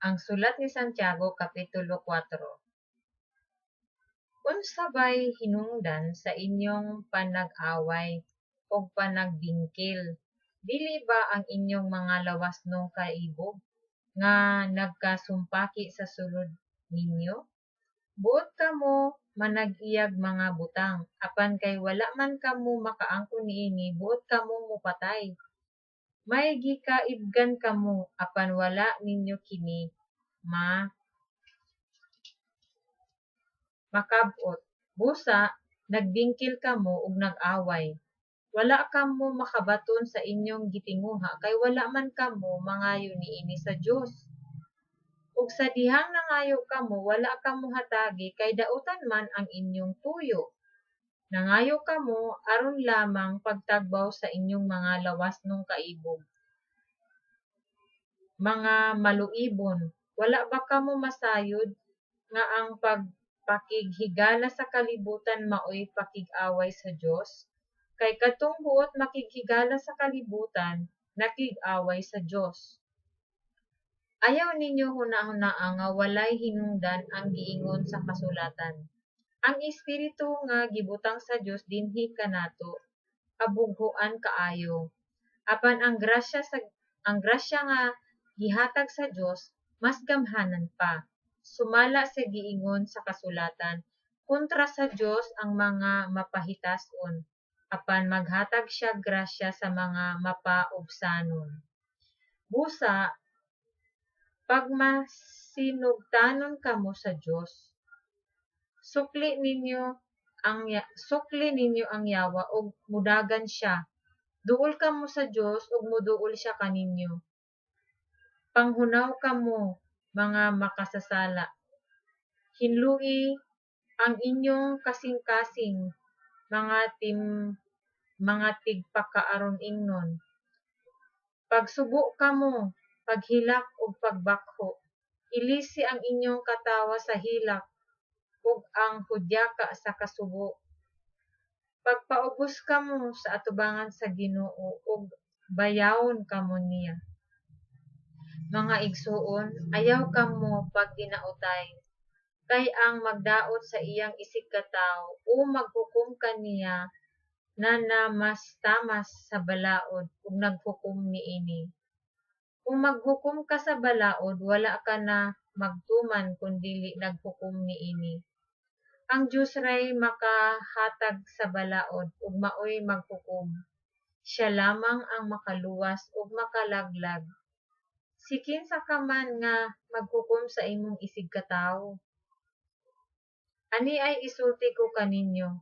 Ang Sulat ni Santiago, Kapitulo 4. Unsa bay hinungdan sa inyong panag-away ug panagbingkil? Dili ba ang inyong mga lawasnong kaibog nga nagkasumpaki sa sulod ninyo? Buot kamo manag-iyag mga butang, apan kay wala man kamo makaangkon niini, buot kamong mopatay. May gikaibgan kamo, apan wala ninyo kini makab-ot, busa nagbingkil kamo ug nag-away. Wala kamo makabaton sa inyong gitinguha kay wala man kamo mangayo niini sa Dios. Ug sa dihang nangayo kamo, wala kamo hatagi kay dautan man ang inyong tuyo. Nangayo kamo aron lamang pagtagbaw sa inyong mga lawasnong kaibog. Mga maluibon, wala ba kamo masayod nga ang pagpakighigala sa kalibutan maoy pakig-away sa Dios? Kay kadtong buot makighigala sa kalibutan, nakig-away sa Dios. Ayaw ninyo hunahunaa nga walay hinungdan ang giingon sa kasulatan. Ang Espiritu nga gibutang sa Dios dinhi kanato abughuan kaayo. Apan ang grasya nga gihatag sa Dios mas gamhanan pa. Sumala sa giingon sa kasulatan, "Kontra sa Dios ang mga mapahitas-on, apan maghatag siya'g grasya sa mga mapaubsanon." Busa pagmasinugtanon kamo sa Dios. Sukli ninyo ang yawa ug modagan siya. Duol kamo sa Dios ug moduol siya kaninyo. Panghunaw kamo, mga makasasala. Hinloi ang inyong kasingkasing, mga tigpakaaron ingnon. Pagsubo kamo, paghilak ug pagbakho. Ilisi ang inyong katawa sa hilak ug ang hudyaka sa kasubo. Pagpaubos kamo sa atubangan sa Ginoo ug bayawon kamo niya. Mga igsuon, ayaw kamo pagdinaotay. Kay ang magdaot sa iyang isigkatawo o maghukom kaniya nanamastamas sa balaod ug naghukom niini. Kung maghukom ka sa balaod, wala ka na magtuman kon dili naghukom niini. Ang Dios ray makahatag sa balaod ug maoy maghukom. Siya lamang ang makaluwas ug makalaglag. Si kinsa ka man nga maghukom sa imong isigkatawo? Ani ay isulti ko kaninyo,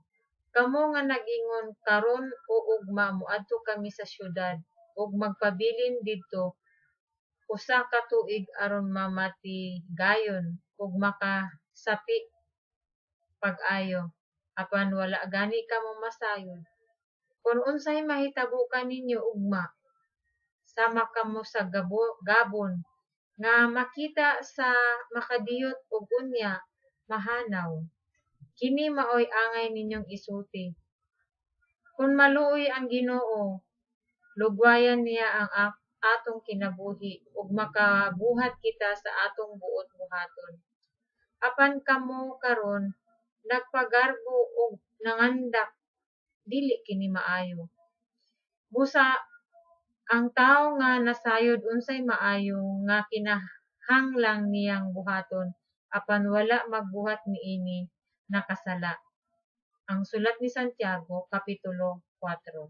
kamo nga nag-ingon, "Karon o ugma moadto kami sa syudad ug magpabilin didto usa ka tuig aron mamatigayon ug makasapi pag-ayo," apan wala gani kamo masayod kon unsay mahitabo kaninyo ugma. Sama kamo sa gabon nga makita sa makadiyot ug unya mahanaw. Kini maoy angay ninyong isulti, "Kon maluoy ang Ginoo, lugwayan niya ang atong kinabuhi ug makabuhat kita sa atong buot buhaton." Apan kamo karon nagpagarbo ug nangandak, dili kini maayo. Busa ang tawo nga nasayod unsay maayo nga kinahanglan niyang buhaton apan wala magbuhat niini, nakasala. Ang Sulat ni Santiago, Kapitulo 4.